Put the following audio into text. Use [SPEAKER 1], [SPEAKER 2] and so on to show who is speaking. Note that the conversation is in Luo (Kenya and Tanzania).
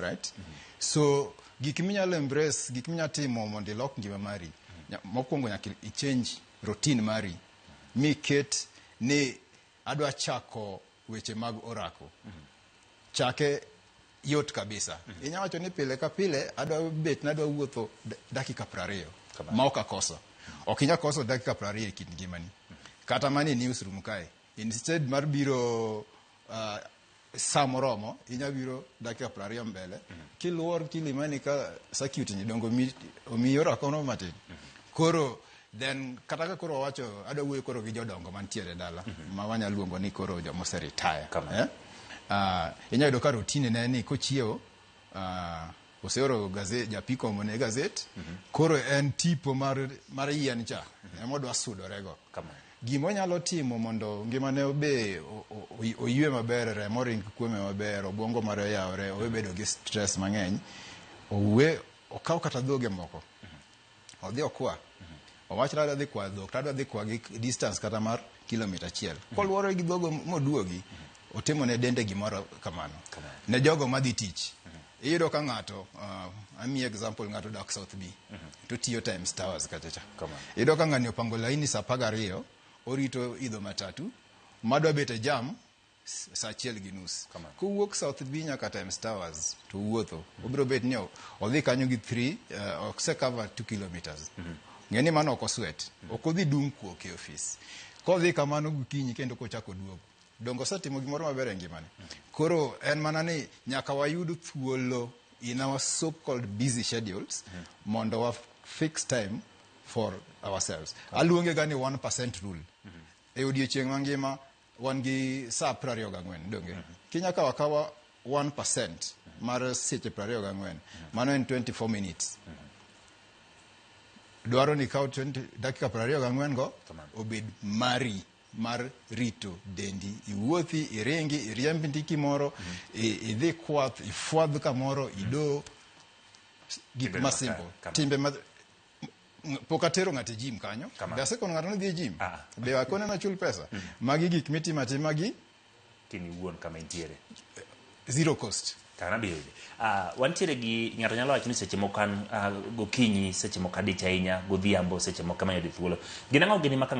[SPEAKER 1] Alright? So gik minyalo embrace, gik minyalo timo mondo ilok ngima mari, mokwongo nyaka i change routine mari miket ni adwa chako weche mag orako. Chake yot kabisa. Inya wacho ni pile ka pile adwa bet nadwa wuotho dakika 20 ma ok akoso. Ok inya koso dakika 20 e kind ngimani. Kata mana e newsroom kae, instead mar biro sa moromo, inya biro dakika 20 mbele. Kiluor Kilimani ka circuit ni dongo omiyi orako no matin. Koro then kata ka koro wawacho adwa wuoyo koro gi jodongo mantiere dala ma wanya luongo ni koro joma ose retire.
[SPEAKER 2] Kamano.
[SPEAKER 1] Eh? Inya yudo ka routine ne ni kochiewo, oseoro gazet, japiko omone gazet, koro en tipo mar yien cha ema odwa sudorego.
[SPEAKER 2] Kamano.
[SPEAKER 1] Gima onyalo timo mondo ngimane obe oywe maber, remo ring kuome maber, obwongo mare oyawre, owe bedo gi stress mang'eny, owe okaw kata dhoge moko odhi okwa, owach ni adwa dhi kwayo dhok to adwa dhi kwa gi distance kata mar kilomita 1 koluore gi dhogo moduogi otimo ne dende gimoro kamano. Ne jogo madhi tich, iyudo ka ng'ato, amiyi example, ng'ato odak South B to tiyo Times Towers kacha cha. Iyudo ka ng'ani opango laini saa 12, orito idho matatu madwa bet e jam saa 1:30. Kowuok South B nyaka Times Towers to wuotho, obiro bet ni odhi kanyo gi 3, ose cover 2 kilometers. Ng'e ni mano ok oswet, ok odhi dung' kuok e ofis. Kodhi kamano gokinyi kendo kochako duogo, dongo osetimo gimoro maber e ngimane. Koro en mana ni nyaka wayud thuolo in our so called busy schedules mondo wa fix time for ourselves. Aluonge ga ni 1% rule. E odiechieng' mangima wan gi saa 24, donge? Kinya kawo akawa 1% mar seche 24, mano en 24 minutes. Dwaro ni ikaw 20 dakika 24 go obed mari mar rito dendi, iwuothi, iringi, iriemb ndiki moro, idhi kwath, ifwadh kamoro, ido gik
[SPEAKER 2] Timbe
[SPEAKER 1] ma
[SPEAKER 2] makare,
[SPEAKER 1] simple.
[SPEAKER 2] Kamano.
[SPEAKER 1] Timbe ma pok atero ng'ato e gym kanyo.
[SPEAKER 2] Kamano.
[SPEAKER 1] Be asekono ng'ato ni dhi e gym?
[SPEAKER 2] Ah.
[SPEAKER 1] Be akone nachul pesa? Magi gik mitimo atima gi
[SPEAKER 2] Tim iwuon kama intiere.
[SPEAKER 1] Zero cost.
[SPEAKER 2] Kana bende. Wantiere gi ng'ato nyalo wacho ni seche moko an gokinyi, seche moko adich ahinya, godhiambo, seche moko amanyo dhi thuolo. Gin ang'o gini ma ka ng'ato